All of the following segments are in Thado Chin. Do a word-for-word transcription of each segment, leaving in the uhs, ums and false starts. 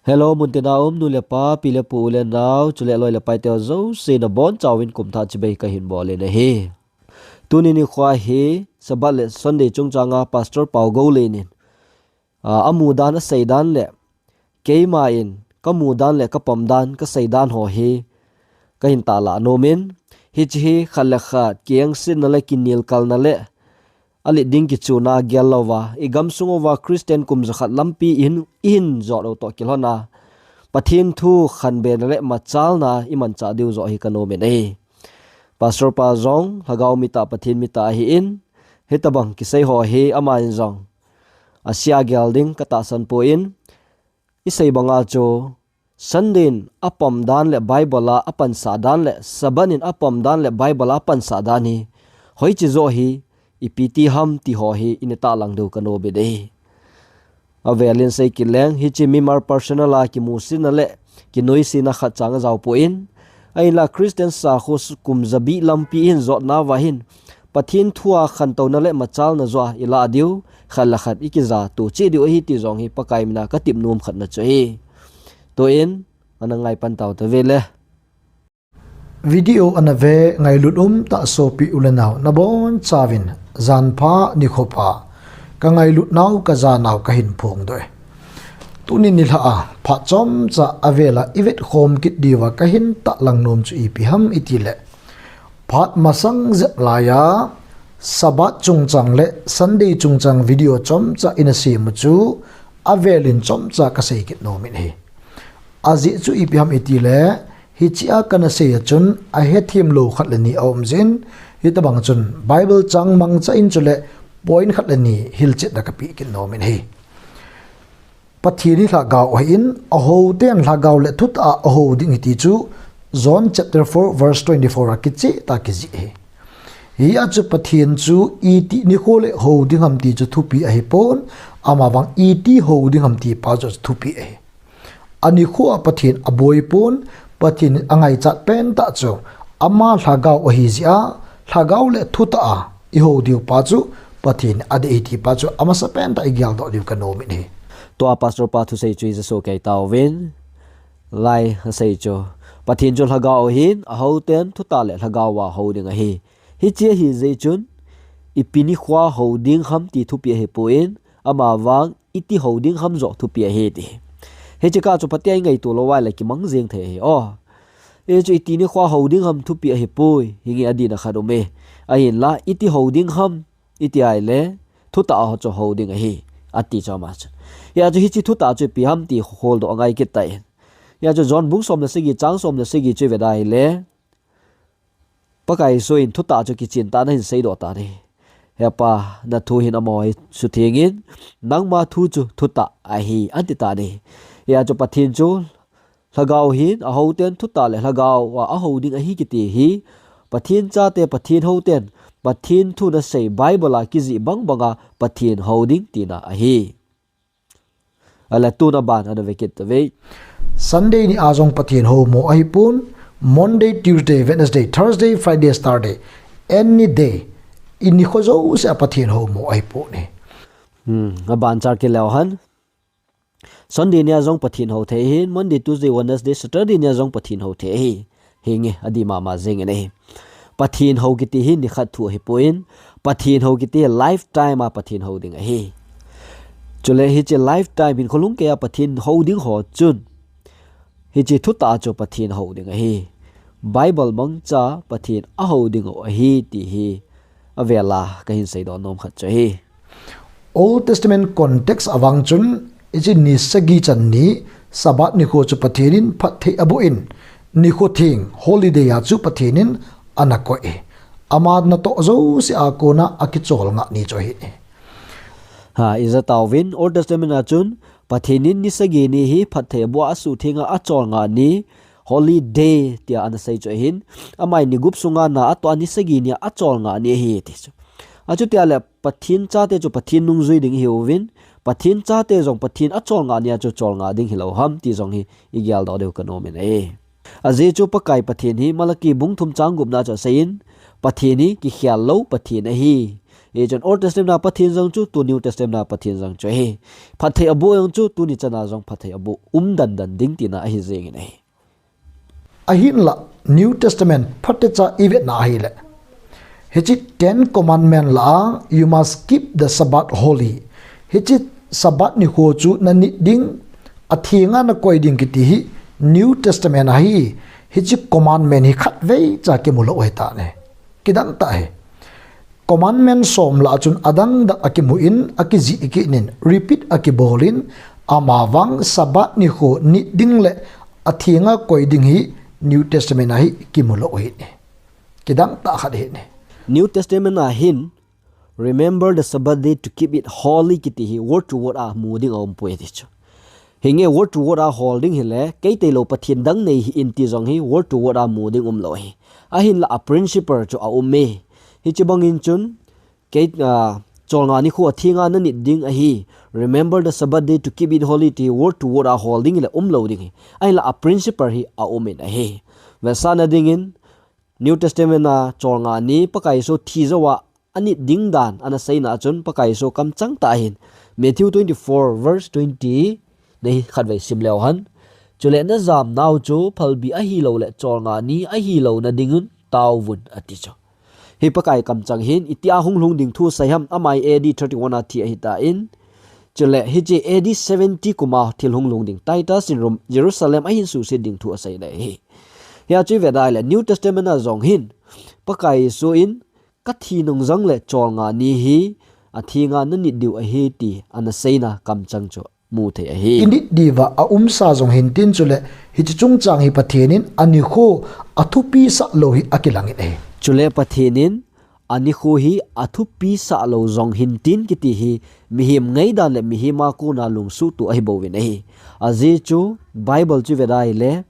Hello, muntina um nu le pa, pi le pu, u le nau, chule loi le pai teu jouse nabonchauvin kumthah chibai kahin bol in ahi. Tuni nikho hi Sabbath le Sunday chungchanga Pastor Paogoulen in, a, amudan, aseidan le keiman kamudan le kapomdan, kaseidan ho hi kahin tahlah nomin, hiche hi khat le khat kiengsetna le kinelkalna le alet ding kichuna gel louva, igamsung uva Christian kum jakhat lampi ihin, ihin jot u toh kilhonna, Pathen thu khanbena le machalna imanchah diu joh hi kanomin ahi. Pastor pa jong lhagao mitah, Pathen mitah ahin, hitobang kisei ho hi aman jong asia gel ding katahsan poi, isei banga chu Sunday in apomdan le Bible a apansah dan le Sabbath in apomdan le Bible a apansah dan hi hoiche joh hi ipi ti ham ti ho hi ina tahlang diu kanomin ahi. Avelin seikit leng, hiche mimal personal a kimusetna le kinoisena khat chang ajaopoi, ahinla Christian sakho kum jabi lampi ihin jotnauva hin Pathen thua khantouna le machalna joh a ilah diu, khat le khat ikijatoh cheh diu ahi ti jong hi Pakai mina katep nom khatna chu ahi. Tun, ana ngaipan tau tave le. Video ana ve ngailut umtah sopi u le nau nabonchauvin, janpha nikho pha, kangailut nau kajanau kahin phongdoh e. Tuni nilhah a phat chomcha avela ivetkhom kit diuva kahin tahlang nom chu ipi ham itile, phat masang jep laiya Sabbath chungchang le Sunday chungchang video chomcha ina sem u chu avelin chomcha kasei kit nomin ahi. Ajeh chu ipi ham itile, hichea kana sei a chun ahethem lou khat le ni aum jin, hitobang chun Bible chang mangcha in chule point khat le ni hilchetna kapeh kit nomin ahi. Pathen hi lhagao ahin, ahouten lhagao le thutah a ahou ding ahi ti chu John chapter four verse twenty-four a kichehtah a kijih ahi. Hia chu Pathen chu itih nikho le hou ding ham ti chu thupeh ahipon, amavang iti hou ding ham ti pa chu thupeh ahi. Anikho a Pathen aboipon, Pathen in angaichat pentah chu ama lhagao ahi jeh a, lhagao le thutah a ihou diu pa chu Pathen adei ahi ti pa chu amasa pentah a igeldoh diu kanomin ahi. Tua Pastor pa thusei chu ijasoh kei tauvin, lai asei chu, Pathen chu lhagao ahin, ahouten thutah le lhagao a hou ding ahi. Hiche ahijeh chun ipi nikhoa hou ding ham ti thupeh ahipon, amavang iti hou ding ham joh thupeh ahi ti. Hiche kah chu phatea ingaito lou uva ahile kimang jeng thei ahi. O, hichu iti nikhoa hou ding ham thupeh ahipoi, hinge adihna khat aume. Ahinla iti hou ding ham iti ahile, thutah a chu hou ding ahi, ati chu ama chun. Hia chu hiche thutah chu ipi ham ti holdoh angai kit tai. Hia chu John bung som le sagi, chang som le sagi chu ivet ahile, Pakai Jesu in thutah chu kichen tah in ahin seidoh tan ahi. He Pa, nathu hin amaho hi suthengin, nangma thu chu thutah ahi, ati tan ahi. Hia chu Pathen chu lhagao ahin, ahouten thutah le lhagao a ahou ding ahi kiti hi, Pathen chate, Pathen houten Pathen thu nasei Bible a kijih bang banga Pathen hou ding tina ahi. Ahile tuna ban ana ve kit tave. Sunday ni a jong Pathen houmo ahipon, Monday, Tuesday, Wednesday, Thursday, Friday, Saturday, any day, inikho jouse a Pathen houmo ahipon ahi. Hmm, aban char kit leu hen. Sunday nia jong Pathen hou thei ahi, Monday, Tuesday, Wednesday, Saturday nia jong Pathen hou thei ahi. Hinge, adih mama jengin ahi. Pathen hou kiti hi nikhat thu ahipon, Pathen hou kiti hi lifetime a Pathen hou ding ahi. Chule hiche lifetime hinkho lhung keiya Pathen hou ding ho chun, hiche thutah a chu Pathen hou ding ahi. Bible mangcha Pathen ahou diu ahi ti hi avela kahin seidoh nom khat chu ahi. Old Testament context a vang chun, hiche ni sagi channi, Sabbath nikho chu Pathen in phatthei aboh in, nikho theng, holiday a chu Pathen in ana koi e. Ama natoh jouse a kona akicholngah ni chu ahi e. Ha, ija tauvin, Old Testament a chun, Pathen in ni sagi ni hi phatthei aboh a, asuhtheng a, acholngah ni, holiday tia ana sei chu ahin, ama in ni gup sunga na atoh a ni sagi ni a acholngah ni ahi ti chu. Achuti ahile Pathen chate chu Pathen nungjui ding ihiuvin, Pathen chate jong Pathen acholngah ni a chu cholngah ding hilou ham ti jong hi igeldoh diu kanomin ahi. Ajeh chu Pakai Pathen hi Malachi bung thum chang gupna chu aseiyin, Pathen hi kikhel lou Pathen ahi. Hichun Old Testament a Pathen jong chu, tu New Testament a Pathen jong chu ahi. Phatthei aboh jong chu, tuni chana jong phatthei aboh um dandan ding tina ahi jengin ahi. Ahinla, New Testament phatecha ivetna ahile, hiche Ten Commandment lah a, "You must keep the Sabbath holy." Hiche Sabbath nikho chu nanit ding, athenga nakoi ding kiti hi New Testament ahi. Hiche commandment hi khatvei cha kimu lou ahitan ahi. Kidang tah ahi. Commandment som lah a chun adang dang akimu in, akijih kit in, repeat akibol in, amavang Sabbath nikho nit ding le athenga koi ding hi New Testament a hi kimu lou ahi. Kidang tah khat ahi. New Testament a hin, "Remember the Sabbath day to keep it holy," kiti hi word to word a mu ding aumpoi ati chu. Hinge word to word a hol ding hile, kei tailou Pathen dang nei hih in ti jong hi word to word a mu ding umlou ahi. Ahinla a principle chu aum e. Hiche bangin chun, kei, ah, cholngah nikho athenga nanit ding ahi. "Remember the Sabbath day to keep it holy," ti word to word a hol ding hile umlou ding ahi. Ahinla a principle hi aum in ahi. Vetsahna dingin, New Testament a cholngah ni Pakai Jesu thi jouva anit ding dan ana seina chun Pakai Jesu kamchang tah ahin, Matthew twenty-four verse twenty na hi khatvei sim leu hen. "Chule najamnau chu phalbi ahilou le cholngah ni ahilouna dingun taovun," ati chu. Hi Pakai kamchang hin, itia hung lhung ding thu asei ham, ama hi A D thirty-one a thi ahitan. Chule hiche A D seventy kum a thil hung lhung ding, Titus in Rome, Jerusalem ahin suhset ding thu aseina ahi. Hia chu ivet a ahile, New Testament a jong hin, Pakai Jesu in, "Kathi nung jongle cholngah ni hi athenga nanit diu ahi," ti ana seina kamchang chu mu thei ahi. Init diuva aumsa jong hintin, chule hiche chungchang hi Pathen in anikho athupisah lou hi akilangin ahi. Chule Pathen in anikho hi athupisah lou jong hintin kiti hi mihem ngaidan le mihem a kona lungsuhtoh ahi bouvin ahi. Ajeh chu Bible chu ivet a ahile,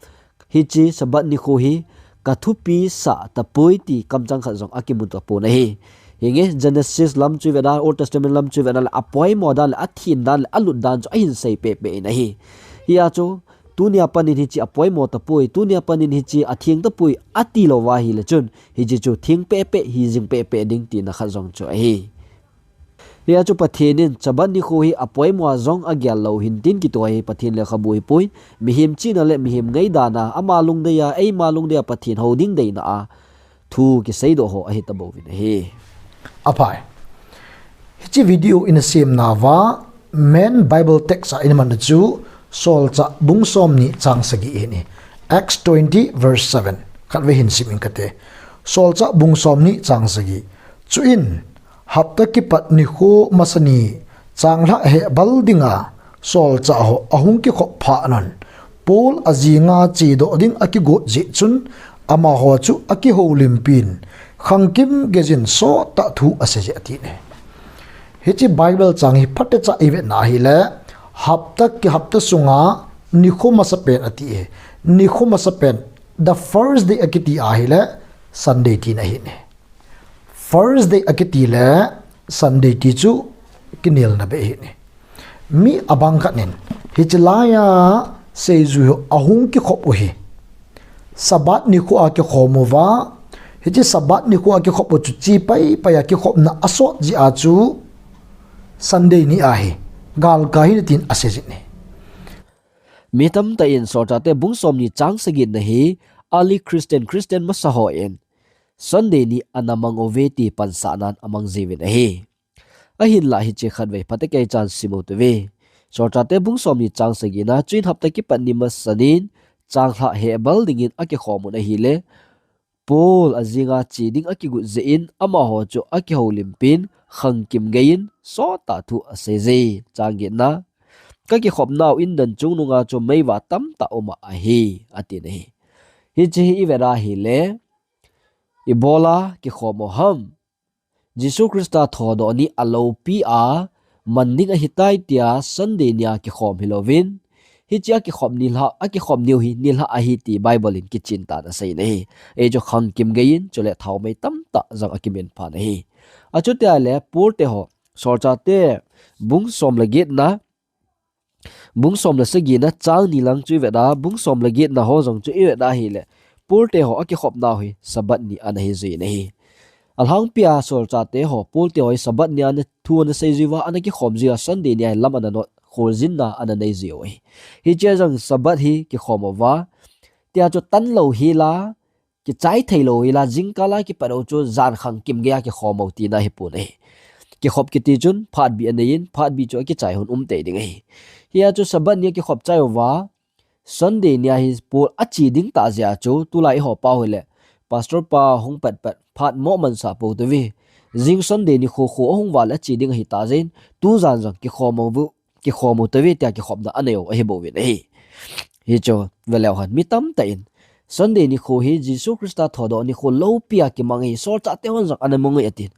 hiche Sabbath nikho hi kathupisah tapoi ti kamchang khat jong akimu tapon ahi. Hinge Genesis lam chu ivet a, Old Testament lam chu ivet a le, apoimo dan le, athin dan le, alut dan chu ahin sei pehpeh in ahi. Hia chu, tunia panin hiche apoimo tapoi, tunia panin hiche atheng tapoi, ati louva ahile chun, hiche chu theng pehpeh, hijing pehpeh ding tina khat jong chu ahi. Hia chu Pathen in Sabbath nikho hi apoimo a jong agel lou hintin kiti hi Pathen lekhabu ahipoi, mihem chihna le mihem ngaidan a, ama lungdei a, eima lungdei a Pathen hou ding deina a thu kiseidoh ho ahi tabouvin ahi. Aphai. Hiche video ina semnauva main Bible text a ina manna chu Solchah bung somni chang sagi ahi. Acts twenty verse seven. Khatvei hin sim inge kate. Solchah bung somni chang sagi. Chuin hapta kipat nikho masani changlhah hehbal dinga solchah ho ahung kikhop phat un, Paul ajinga chedoh ding akigot jeh chun, amaho chu akihoulimpin, khangkim geijin sottah thu aseiye atin ahi. Hiche Bible chang hi phatecha ivetna ahile, hapta ki hapta sunga nikho masapen ati ahi. Nikho masapen, the first day akiti ahile, Sunday tina ahi. First day akiti le Sunday ti chu kinelna beh ahi. Mi abang khat in, hiche laiya seijui ho ahung kikhop u hi Sabbath nikho a kikhom uva, hiche Sabbath nikho a kikhop u chu che paipai a kikhopna asot jeh a chu Sunday ni ahi, galkai hina tin aseiyin ahi. Mi tamtah in Solchahte bung somni chang sagi na hi early Christian, Christian masa hon Sunday ni ana mang uve ti pansahnan amang jiuvin ahi. Ahinlah hiche khatvei phatecha ichan sim u hite. Solchahte bung somni chang sagi na, chuin hapta kipat ni masanin changlhah hehbal dingin akikhom un ahile, Paul ajinga che ding akigot jeh in amaho chu akihoulimpin, khangkim geijin sottah thu aseiye. Chang getna, kakikhopnau indan chungnunga chu meivah tamtah uma ahi, atin ahi. Hiche hi ivet a ahile, ibola kikhom u ham? Jesu Christa thodoh ni aloupi a man ding ahitai tia Sunday ni a kikhom hilouvin, hiche a kikhop nilhah, a kikhop niu hi nilhah ahi ti Bible in kichen tah in asei in ahi. Hichu khangkim geijin, chule thaomei tamtah jong akimin phan ahi. Achuti ahile, Paul te ho, Solchahte bung som le get na, bung som le sagi na chang ni lang chu ivet a, bung som le get na ho jong chu ivet a ahile, Paul te ho akikhopnau hi Sabbath ni ana hijui in ahi. Alhangpia solchate ho, Paul te ho hi Sabbath nia ana thu ana seijui uva, ana kikhom jui uva, Sunday nia hi lam ana not, kholjinna ana neijui u ahi. Hichea jong Sabbath hi kikhom uva, tia chu tan lou hila, kichai thei lou hila, jingkala kipat u chu jan khangkim geia kikhom u tina hipon ahi. Kikhop kiti chun phatbi anei in, phatbi chu akichai hon um tei ding ahi. Hia chu Sabbath nia kikhop chai uva, Sunday nia hi Paul ache ding tah jeh a chu, tulai eiho pau hile, Pastor pa hung patpat, phat mo mansa pou tave. Jing Sunday nikho kho ahung uva le ache ding ahi tah jeh in, tujan jong kikhom u, kikhom u tave tia kikhopna anei u ahi bouvin ahi. Hichu, veleu hen, mi tamtah in Sunday nikho hi Jesu Christa thodoh nikho loupia kimang ahi, solchate hon jong ana mang e atin.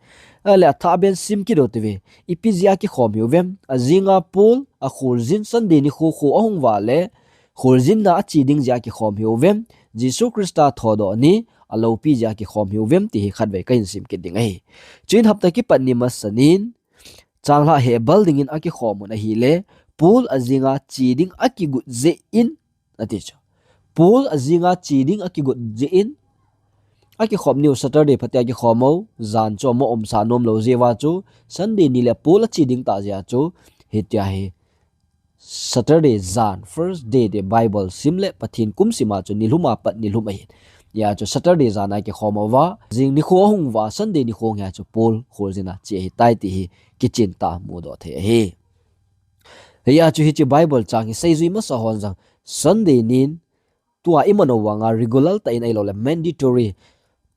Ahile athah ben sim kit u tave. Ipi jeh a kikhom hiuvem? Ajinga Paul akholjin Sunday nikho kho ahung uva le, kholjinna ache ding jeh a kikhom hiuvem? Jesu Christa thodoh ni aloupi jeh a kikhom hiuvem ti hi khatvei kahin sim kit ding ahi. Chuin hapta kipat ni masanin, changlhah hebal dingin akikhom un ahile, Paul ajinga che ding akigot jeh in, ati chu. Paul ajinga che ding akigot jeh in, akikhop niu Saturday phatea kikhom u, jan chu amaho umsa nom lou jeh uva chu, Sunday ni le Paul ache ding tah jeh a chu, hitia hi Saturday jan, first day ti Bible sim le Pathen kum sima chu nilhum apat nilhum ahin. Hia chu Saturday jan a kikhom uva, jing nikho ahung uva, Sunday nikho hia chu Paul kholjin a che ahitai ti hi kichen tah a mudoh thei ahi. Hia chu hiche Bible chang hi seijui masa hon jong Sunday nin tua iman u vanga regular tah in ahilou le mandatory,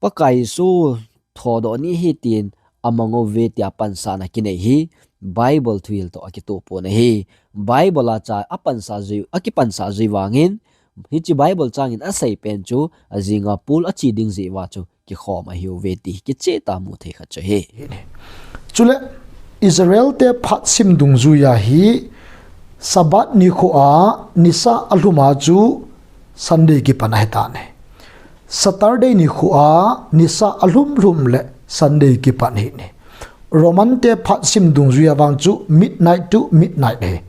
Pakai Jesu thodoh ni ahi tin amang uve tia pansana kinei hi Bible thuhil toh akitoh pon ahi. Bible a cha apansa jui, akipansa jui vangin, hiche Bible changin asei pen chu ajinga Paul ache ding jeh uva chu kikhom ahiuve ti kicheh tah a mu thei khat chu ahi. Chule Israel te phat sim dungjuia hi Sabbath nikho a nisa alhum a chu Sunday kipan ahitan ahi. Saturday nikho a nisa alhum lhum le Sunday kipan ahi. Roman te phat sim dungjuia vang chu midnight to midnight ahi.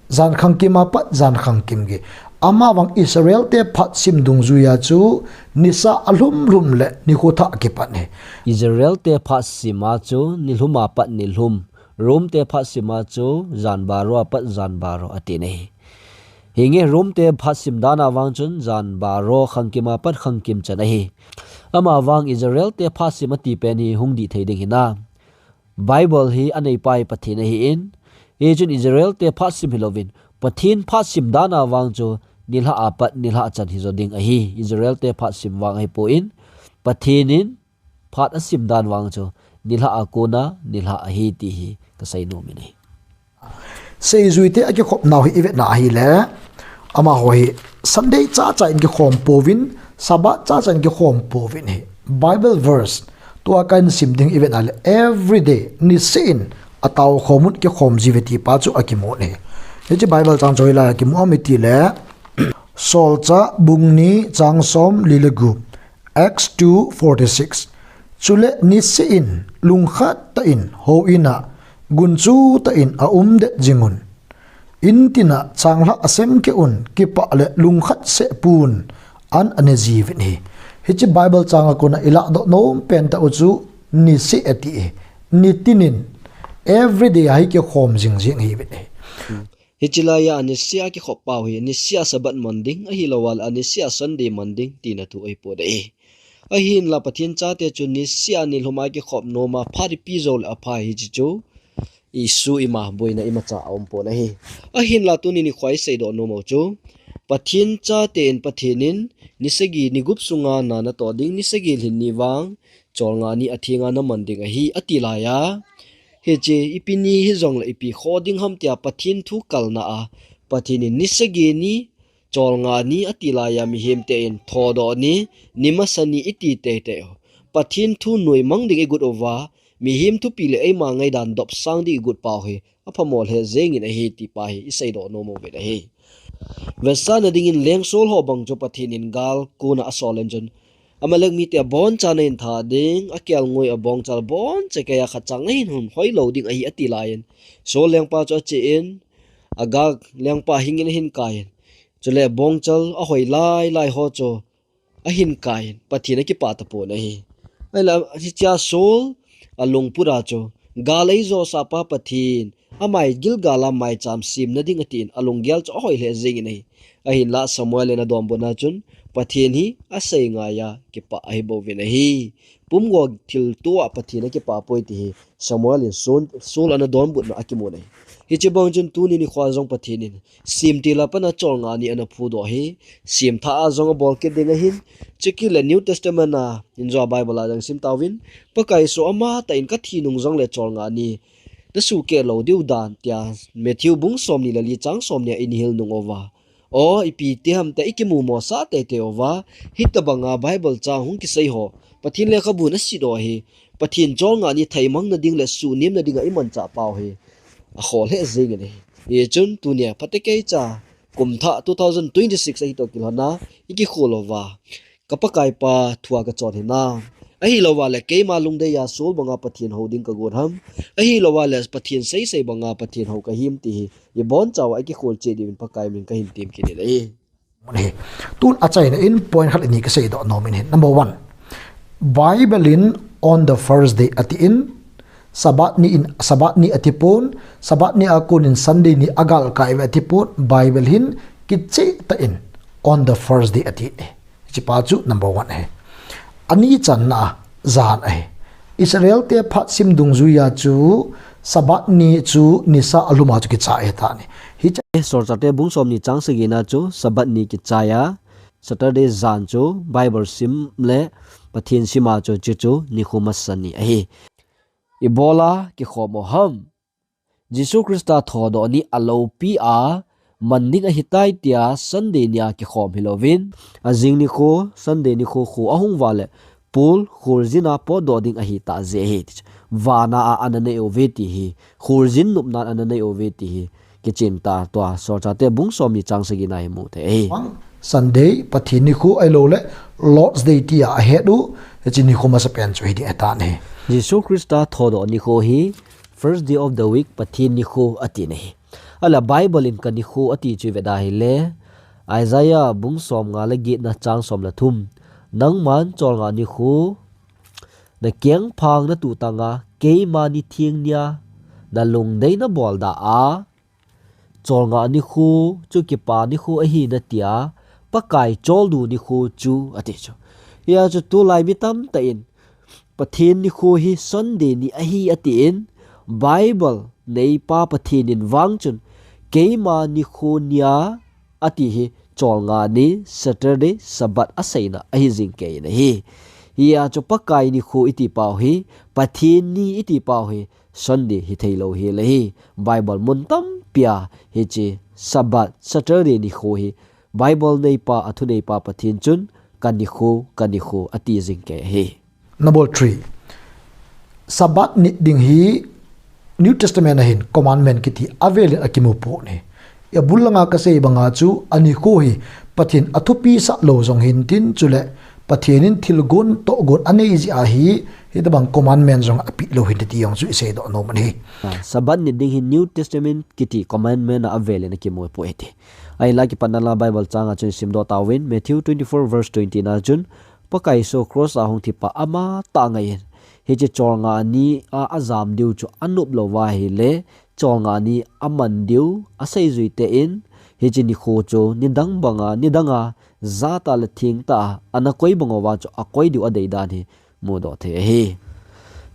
Jan khangkim apat jan khangkim gei. Amavang Israel te phat sim dungjuia chu nisa alhum lhum le nikho thah kipan ahi. Israel te phat sim a chu nilhum apat nilhum. Rome te phat sim a chu jan baro apat jan baro atin ahi. Hinge Rome te phat sim dan a vang chun jan baro khangkim apat khangkim chan ahi. Amavang Israel te phat sim ati pen hi hung dih thei ding hinam? Bible hi aneipa hi Pathen ahin, hichun Israel te phat sim hilouvin, Pathen phat sim dan a vang chu nilhah apat nilhah chan hijo ding ahi. Israel te phat sim vang ahipon, Pathen in phat asim dan vang chu nilhah a kona nini ahi ti hi kasei nom in ahi. Seijui te akikhop nau hi ivet na ahile, amaho hi Sunday chacha in kikhom pouvin, Sabbath chacha in kikhom pouvin ahi. Bible verse tua kahin sim ding ivet na le, everyday, niseh in atao khom un kikhom jiuve ti pa chu akimun ahi. Hiche Bible chang chu hoilai a kimu ham itile, Solchah bung ni chang som li le gup, Acts two forty-six. Chule niseh in lungkhat tah in houin a gunchu tah in aum det jing un. In tin a changlhah asem keh un, kipah le lungkhat seh pun, an ane jiuvin ahi. Hiche Bible chang a kona ilah doh nom pen tah u chu niseh ati ahi. Nitin in, everyday a hi kikhom jing jing ahiuvin ahi. Hiche lai a niseh a kikhop pau hi, niseh a Sabbath man ding, ahilou le aniseh a Sunday man ding, tina thu ahipoi. Ahinla Pathen chate chu niseh a nilhum a kikhop nom a, phat ipi jou le apha hiche chu, isu ima boina imacha aum pon ahi. Ahinla tuni nikho a isei doh nom u chu, Pathen chate in Pathen in, ni sagi ni gup sunga na natoh ding, ni sagi lhin ni vang, cholngah ni athenga naman ding ahi, ati lai a. Hiche, ipi ni hijongle ipi kho ding ham tia Pathen thu kalna a, Pathen in ni sagi ni, cholngah ni ati lai a mihem te in thodoh ni, ni masa ni iti teitei u. Pathen thu noimang ding igot uva, mihem thupi le eima ngaidan dopsang ding igot pau hi, aphamo lheh jeng in ahi ti pa hi isei doh nom uvin ahi. Vetsahna dingin leng sol ho bang chu Pathen in gal kona asol in chun, Amalek mite abonchan ahin that ding, akelngoi abongchal abonchan keiya khat cha ahin hon hoilou ding ahi ati lai in, Saul lengpa chu ache in, Agag lengpa hing in ahin kai in, chule abongchal ahoi lai lai ho chu ahin kai in, Pathen akipah tapon ahi. Ahinla, hichea Saul alungput a chu, gal eijosah pa Pathen, amai Gilgal a maicham semna ding atin, alunggel chu ahoi lheh jengin ahi. Ahinla Samuel in adonbutna chun, Pathen hi asei ngaiya kipah ahi bouvin ahi. Pumgo thilto a Pathen akipah poi ti hi Samuel in Saul, Saul ana donbutna akimun ahi. Hiche bang chun tuni nikhoa jong Pathen in semtil a pat a cholngah ni ana phudoh ahi. Semthah a jong abol kit ding ahin. Chukit le New Testament a, injo Bible a jong sim tauvin, Pakai Jesu amatah in kathi nung jongle cholngah ni nasuhkeh lou diu dan tia Matthew bung somni le li chang somni a eihil nung uva. O, ipi ti ham tia ikimu mosah teitei uva, hitobanga Bible chang hung kisei ho, Pathen lekhabu in asidoh ahi, Pathen cholngah ni theimang nading le suhnem nading a imanchah pau hi akhoh lheh jengin ahi. Hichun tunia phatecha, kumthah two thousand twenty-six ahi toh kilhon a, ikikhol uva, ka Pakaipa thua kachon hinam. Ahilouva le keima lungdei a Saul banga Pathen hou ding kagot ham. Ahilouva le Pathen seisei banga Pathen hou kahim ti hi ibonchauva ikikhol cheh diuvin Pakai min kahin tem kit in ahi. Tun achaina in point khat le ni kaseidoh nom in ahi. Number one, Bible in on the first day atin, Sabbath ni in, Sabbath ni atipon, Sabbath ni a konin Sunday ni agalkai uve atipon, Bible hin kichehtah in on the first day atin ahi. Hichepa chu number one ahi. Ani channa a jan ahi. Israel te phat sim dungjuiya chu Sabbath ni chu nisa alhum a chu kichai ahitan ahi. Hiche Solchahte bung somni chang sagina chu Sabbath ni kichaiya, Saturday jan chu Bible sim le Pathen sima chu chuchu nikho masa ni ahi. Ibola kikhom u ham? Jesu Christa thodoh ni aloupi a man ding ahitai tia Sunday ni a kikhom hilouvin, ajing nikho, Sunday nikho kho ahung uva le, pol kholjin a potdoh ding ahitah jeh ahi. Vana a ana nei uve ti hi, kholjin nopnan ana nei uve ti hi, kichen ta tua Solchahte bung somni chang sagina hi mu thei ahi. Sunday, Pathen nikho ahilou le, Lord's Day tia ahet u, hiche nikho masapen chu hiding ahitan ahi. Jesu Christa thodoh nikho hi, first day of the week, Pathen nikho atin ahi. Ahinla Bible in kanikho ati chu ivet a ahile, Isaiah bung somnga le getna chang som le thum, nangman cholngah nikho, nakengphang natuh tanga, keima nitheng nia, nalungdei nabol da a, cholngah nikho chu kipa nikho ahi natia, Pakai choldo nikho chu ati chu. Hia chu tulai mi tamtah in, Pathen nikho hi Sunday ni ahi atin, Bible neipa Pathen in vang chun, keima nikho nia ati hi cholngah ni, Saturday, Sabbath aseina ahi jing kei in ahi. Hia chu Pakai nikho iti pau hi, Pathen ni iti pau hi, Sunday hithei lou hile hi. Bible mun tampia hiche Sabbath, Saturday nikho hi, Bible neipa, athuneipa Pathen chun, kanikho, kanikho ati jing kei ahi. Number three, Sabbath nit ding hi New Testament a hin commandment kiti avelin akimu pon ahi. Abul langa kasei banga chu anikho hi Pathen athupisah lou jong hintin chule Pathen in thilgon tohgon anei jeh a hi, hitobang commandment jong apeh lou hinte ti jong chu iseidoh nom in ahi. Ah, Sabbath nit ding hi New Testament kiti commandment a avelin akimu pon ahi ti. Ahinla kipatna la Bible chang a chun simdoh tauvin, Matthew twenty-four verse twenty na chun, Pakai Jesu cross a hung thipa amatah ngaiyin, hiche cholngah ni a ajam diu chu anop lou va ahile, cholngah ni aman diu aseijui tah in, hiche nikho chu nidang banga, nidanga, jatah le thengtah a ana koi bang uva chu akoi diu adei dan hi mudoh thei ahi.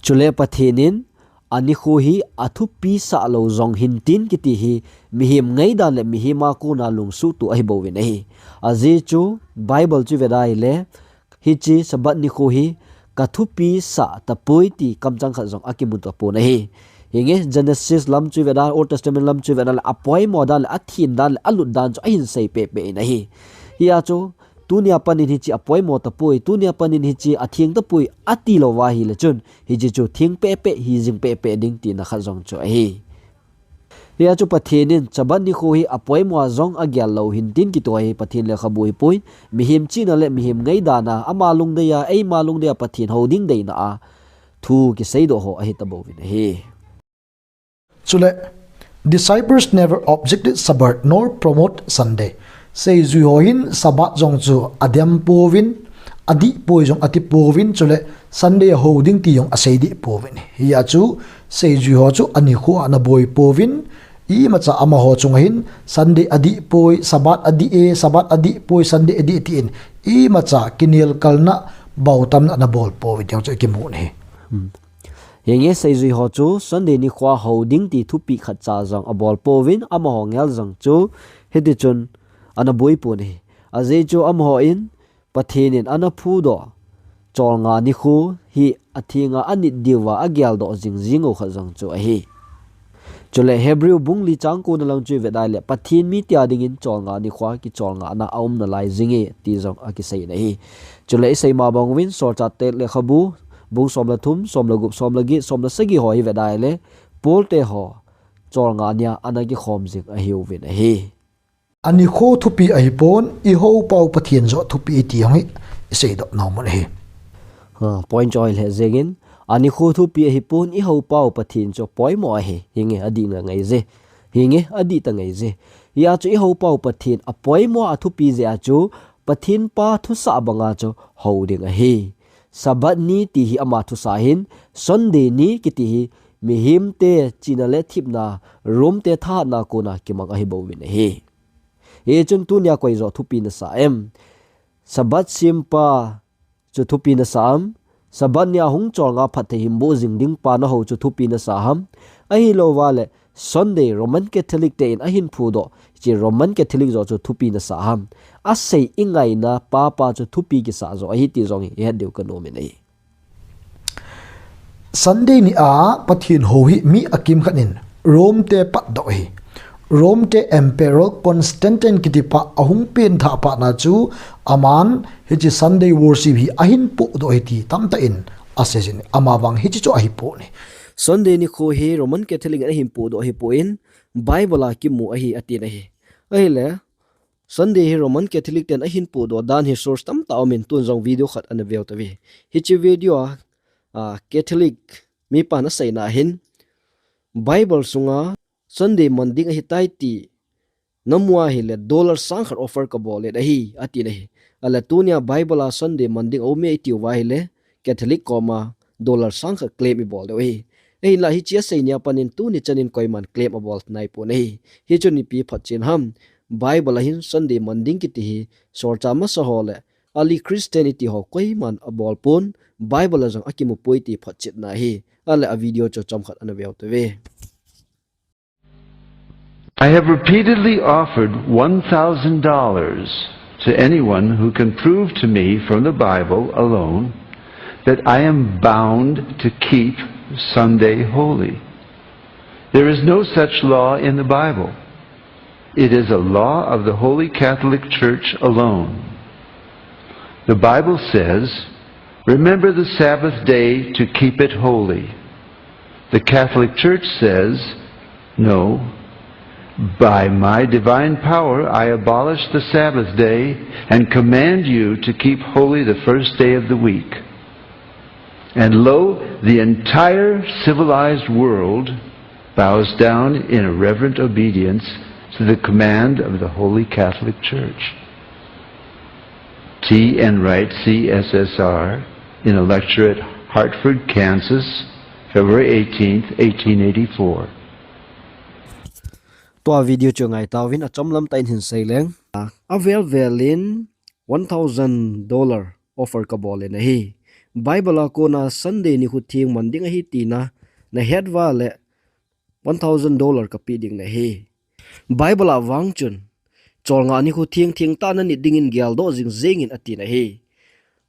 Chule Pathen in anikho hi athupisah lou jong hintin kiti hi mihem ngaidan le mihem a kona lungsuhtoh ahi bouvin ahi. Ajeh chu Bible chu ivet a ahile, hiche Sabbath nikho hi kathupisah tapoi ti kamchang khat jong akimu tapon ahi. Hinge Genesis lam chu ivet a, Old Testament lam chu ivet a le, apoimo dan le, athen dan le, alut dan chu ahin sei pehpeh in ahi. Hia chu, tunia panin hiche apoimo tapoi, tunia panin hiche atheng tapoi, ati lou va ahile chun, hiche chu theng pehpeh, hijing pehpeh ding tina khat jong chu ahi. Hia chu Pathen in Sabbath nikho hi apoimo a jong agel lou hintin kiti hi Pathen lekhabu ahipoi, mihem chihna le mihem ngaidan a, ama lungdei a, eima lungdei a Pathen hou ding deina a thu kiseidoh ho ahi tabouvin ahi. Chule, disciples never objected Sabbath nor promote Sunday. Seijui ho hin Sabbath jong chu adem pouvin, adih poi jong ati pouvin, chule Sunday a hou ding ti jong asei deh pouvin. Hia chu seijui ho chu anikho a ana boi pouvin, imacha amaho chunga hin Sunday adih poi, Sabbath adih e, Sabbath adih poi, Sunday adih e tin, imacha kinelkalna bautamna ana bol pouvin ti jong chu ikimun ahi. Hmm. Hinge seijui ho chu Sunday nikho a hou ding ti thupi khatcha jong abol pouvin, amaho ngel jong chu hiti chun ana boi pon ahi. Ajeh chu amaho in Pathen in ana phudoh cholngah nikho hi athenga anit diuva ageldoh jingjing u khat jong chu ahi. Chule Hebrew bung li chang ko na lang chu ivet a ahile, Pathen mite a dingin cholngah nikho a kicholngahna aum nalai jinge ti jong akisei in ahi. Chule isei ma bang uvin Solchahte lekhabu bung som le thum, som le gup, som le get, som le sagi ho ivet a ahile, Paul te ho cholngah nia ana kikhom jing ahiuvin ahi. Anikho thupi ahipon, ihoupa u Pathen joh thupi ti jong hi iseidoh nom u ahi. Ha, point chu ahile jengin, anikho thupi ahipon, ihoupa u Pathen chu poimo ahi. Hinge adih ta ngai je. Hinge adih ta ngai je. Hia chu ihoupa u Pathen apoimo athupi jeh a chu Pathen pa thusah banga chu hou ding ahi. Sabbath ni ti hi ama thusah ahin, Sunday ni kiti hi mihemte chihna le thepna, Rome te thahatna kona kimang ahi bouvin ahi. Hichun tunia koi joh thupi nasa em? Sabbath sempa chu thupi nasa am? Sabbath nia hung cholngah phatthei hin boh jing ding pa nahou chu thupi nasa ham? Ahilouva le Sunday Roman Catholic te in ahin phudoh, hiche Roman Catholic joh chu thupi nasa ham? Asei ingaina papa chu thupi kisah joh ahi ti jong hi ihet diu kanom in ahi. Sunday ni a Pathen hou hi mi akimkhat in Rome te patdoh ahi. Rome te Emperor Constantine kitipa ahung pengthah phat na chu aman hiche Sunday worship hi ahin pohdoh ahi ti tamtah in asei jin, amavang hiche chu ahipon ahi. Sunday nikho hi Roman Catholic in ahin pohdoh ahipon, Bible a kimu ahi atin ahi. Ahile, Sunday hi Roman Catholic ten ahin pohdoh dan hi source tamtah aumin tun jong video khat ana veu tave. Hiche video a, a, Catholic mipan aseina hin Bible sunga Sunday man ding ahitai ti namu ahile dollar sang khat offer kabol le ahi, atin ahi. Ahile tunia Bible a Sunday man ding aume itiuva ahile Catholic koma dollar sang khat claim ibol diu ahi. Ahinla hiche asei nia panin tuni chanin koiman claim abol naipon ahi. Hichun ipi phatchen ham? Bible a hin Sunday man ding kiti hi solchah masa ho le early Christian iti ho koiman abol pon, Bible a jong akimu poi ti phatchetna ahi. Ahile a video chu chomkhat ana veu tave. I have repeatedly offered one thousand dollars to anyone who can prove to me from the Bible alone that I am bound to keep Sunday holy. There is no such law in the Bible. It is a law of the Holy Catholic Church alone. The Bible says, "Remember the Sabbath day to keep it holy." The Catholic Church says, "No, by my divine power I abolish the Sabbath day and command you to keep holy the first day of the week." And lo, the entire civilized world bows down in reverent obedience to the command of the Holy Catholic Church. T. Enright, C S S R, in a lecture at Hartford, Kansas, February eighteenth, eighteen eighty-four. Tua video chu ngai tauvin, achomlam tah in hin sei leng. A, avel vel in one thousand dollar offer kabol in ahi. Bible a kona Sunday nikho theng man ding ahi tina nahet uva le one thousand dollar kapeh ding nahi. Bible a vang chun, cholngah nikho theng theng tah nanit dingin geldoh jing jeng in atin ahi.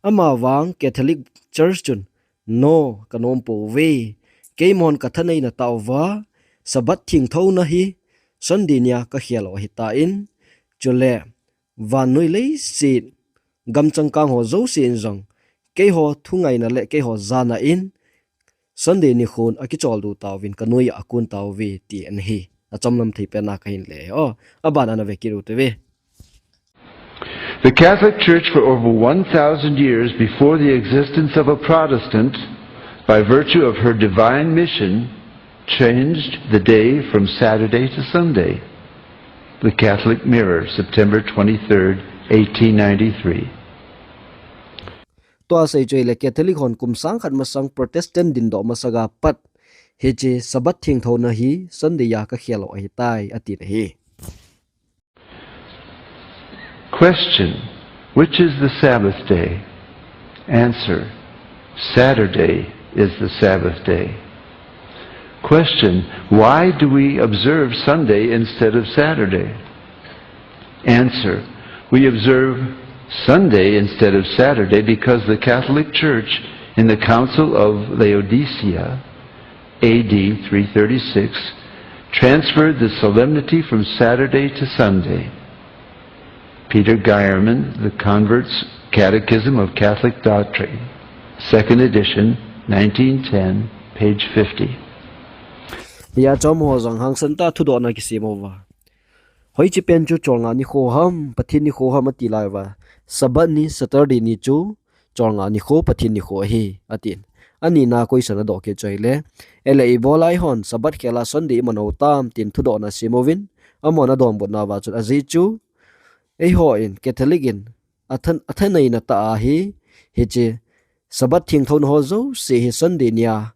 Amavang Catholic Church chun, "No, kanom pouve. Keimahon kathaneina tah uva, Sabbath thengthouna hi Sunday nia kakhel u ahitan, chule vannoi leiset, gamchangkang ho jouse in jong, keiho thungaina le keiho jana in, Sunday nikhon akicholdo tauvin, kanoi a akon tauve," tin ahi. Achomlam thei pen a kahin le. O, aban ana ve kit u tave. The Catholic Church for over one thousand years before the existence of a Protestant, by virtue of her divine mission, changed the day from Saturday to Sunday. The Catholic Mirror, September twenty-third, eighteen ninety-three. Tua sei chu ahile Catholic hon kum sang khat masang Protestant dindoh masanga pat hiche Sabbath thengthouna hi Sunday a kakhel u ahitai, atin ahi. Question: Which is the Sabbath day? Answer: Saturday is the Sabbath day. Question: Why do we observe Sunday instead of Saturday? Answer: We observe Sunday instead of Saturday because the Catholic Church in the Council of Laodicea, A D three thirty-six, transferred the solemnity from Saturday to Sunday. Peter Geiermann, The Convert's Catechism of Catholic Doctrine, second edition, nineteen ten, page fifty. Hia chom ho jong hangsan tah thudohna kisem uva. Hoiche pen chu cholngah nikho ham, Pathen nikho ham ati lai uva. Sabbath ni, Saturday ni chu cholngah nikho, Pathen nikho ahi, atin. Anina question adoh kit chu ahile, ahile ibola eihon Sabbath khel a Sunday iman u tam, tin thudohna asem uvin, amahon adonbutna uva chun ajeh chu, eihon Catholic in atha, athaneina tah a hi, hiche Sabbath thengthouna ho jouse hi Sunday nia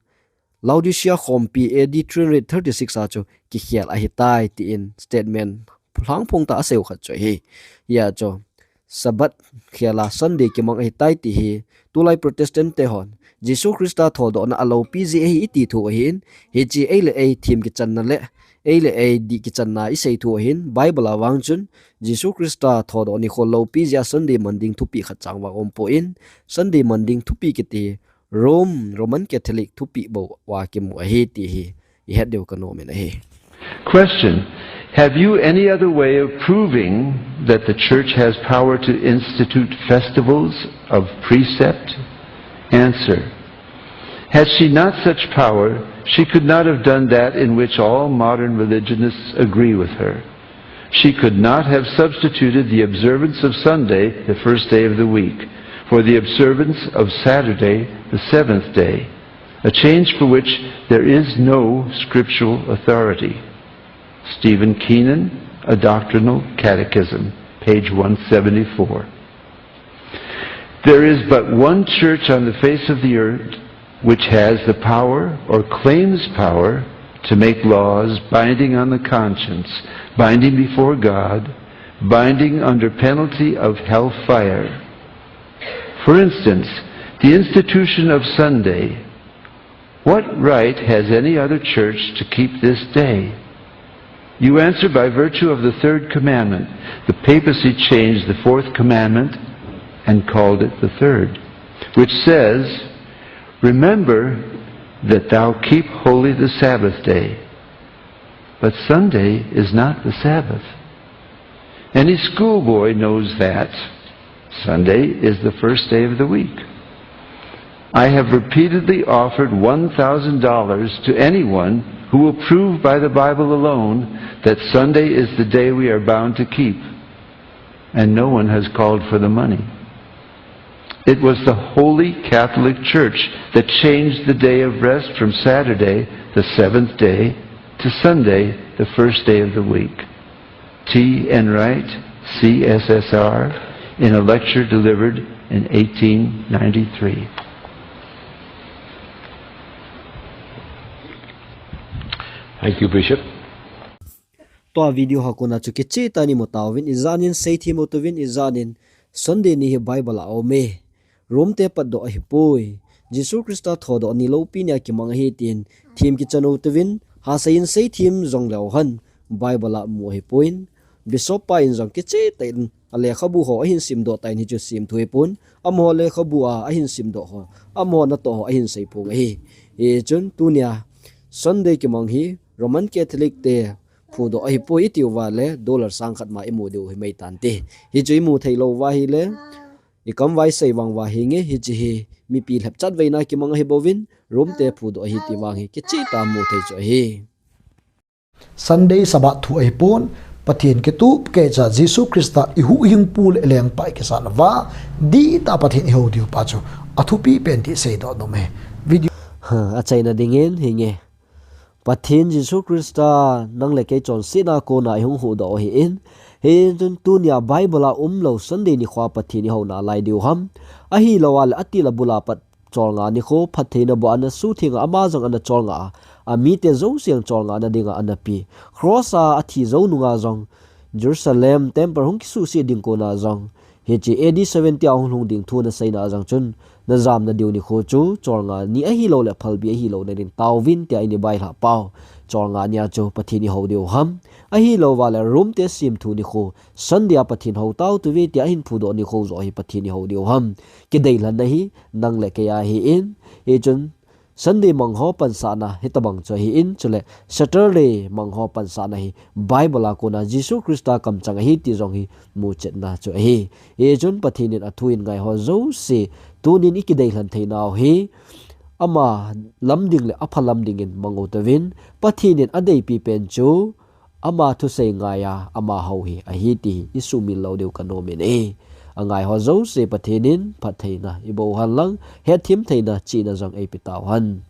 Laodicea khompi A D three hundred thirty-six a chu kikhel ahitai, tin statement lhangphong tah asei u khat chu ahi. Hia chu Sabbath khel a Sunday kimang ahitai ti hi tulai Protestant te hon Jesu Christa thodohna aloupi jeh ahi iti thu ahin, hiche ei le ei them kichanna le ei le ei dih kichanna isei thu ahin, Bible a vang chun Jesu Christa thodoh nikho loupi jeh a Sunday man ding thupeh khat chang vang umpon, Sunday man ding thupeh kiti Rome, Roman Catholic thupeh bou a kimu ahi ti hi ihet diu kanom in ahi. Question: Have you any other way of proving that the Church has power to institute festivals of precept? Answer: Had she not such power, she could not have done that in which all modern religionists agree with her. She could not have substituted the observance of Sunday, the first day of the week, for the observance of Saturday, the seventh day, a change for which there is no scriptural authority. Stephen Keenan, A Doctrinal Catechism, page one seventy-four. There is but one church on the face of the earth which has the power, or claims power, to make laws binding on the conscience, binding before God, binding under penalty of hellfire. For instance, the institution of Sunday. What right has any other church to keep this day? You answer by virtue of the third commandment. The papacy changed the fourth commandment and called it the third, which says, "Remember that thou keep holy the Sabbath day." But Sunday is not the Sabbath. Any schoolboy knows that Sunday is the first day of the week. I have repeatedly offered one thousand dollars to anyone who will prove by the Bible alone that Sunday is the day we are bound to keep, and no one has called for the money. It was the Holy Catholic Church that changed the day of rest from Saturday, the seventh day, to Sunday, the first day of the week. T. Enright, C S S R, in a lecture delivered in eighteen ninety-three. Thank you, Bishop. Tua video a kona chu kicheh tah in imu tauvin, ijat in seithem u uvin, ijat in Sunday ni hi Bible a aume. Rome te patdoh ahipoi. Jesu Christa thodoh ni loupi nia kimang ahi tin them kichan u uvin, hasei in seithem jong leu hen Bible a mu ahipoi. Bishop pa in jong kicheh tah in alekhabu ho ahin simdoh tan hichu simthu ahipon. Amaho lekhabu a ahin simdoh ho, amaho natoh ho ahin seiphong ahi. Hichun tunia Sunday kimang hi Roman Catholic te phudoh ahipoi iti uva le dollar sang khat ma imu diu himai tante. Hichu imu thei lou uva ahile, ikam uva isei vang uva hinge, hiche hi mipi lhepchat veina kimang ahi bouvin, Rome te phudoh ahi ti vang hi kicheh tah a mu thei chu ahi. Sunday Sabbath thu ahipon, Pathen kitup keicha Jesu Christa ihuhhingpu le lengpa ikisah uva, dihtah a Pathen ihou diu pa chu athupi pen ti seidoh nom e. Video. Ha, achaina dingin hinge. Pathen Jesu Christa nang le kei chonsetna kona ihung huhdoh u ahin, Hichun tunia Bible a umlou Sunday nikhoa Pathen ihouna lai diu ham. Ahilou a le atil abul a pat cholngah nikho, phattheina boh a ana sutheng a, ama jong ana cholngah a, amite jouse jong cholngahna dinga ana pe. Cross a athi jou nunga jong, Jerusalem temple hung kisuhset ding kona jong, hiche A D seventy a hung lhung ding thu ana seina a jong chun, najamna diu nikho chu cholngah ni ahilou le phalbi ahilou nadin taovin tia eina bailhah pau. Cholngah nia chu Pathen ihou diu ham. Ahilou a le Rome te semthu nikho, Sunday a Pathen hou tautuve tia ahin phudoh nikho joh hi Pathen ihou diu ham. Kideilhenna hi nang le kei a ahin. Hichun Sunday mang ho pansahna hitobang chu ahin, chule Saturday mang ho pansahna hi Bible a kona Jesu Christa kamchang ahi ti jong hi muchetna chu ahi. Hichun Pathen in athu in ngai ho jouse tunin ikideilhen theinau hi ama lam ding le apha lam dingin mang u tauvin, Pathen in adeipi pen chu ama thusei ngai a, ama hou hi ahi ti hi isumil lou diu kanom in e. Angai ho jouse Pathen in phattheina iboh u hen lang, hetthemtheina chihna jong eipe tau hen.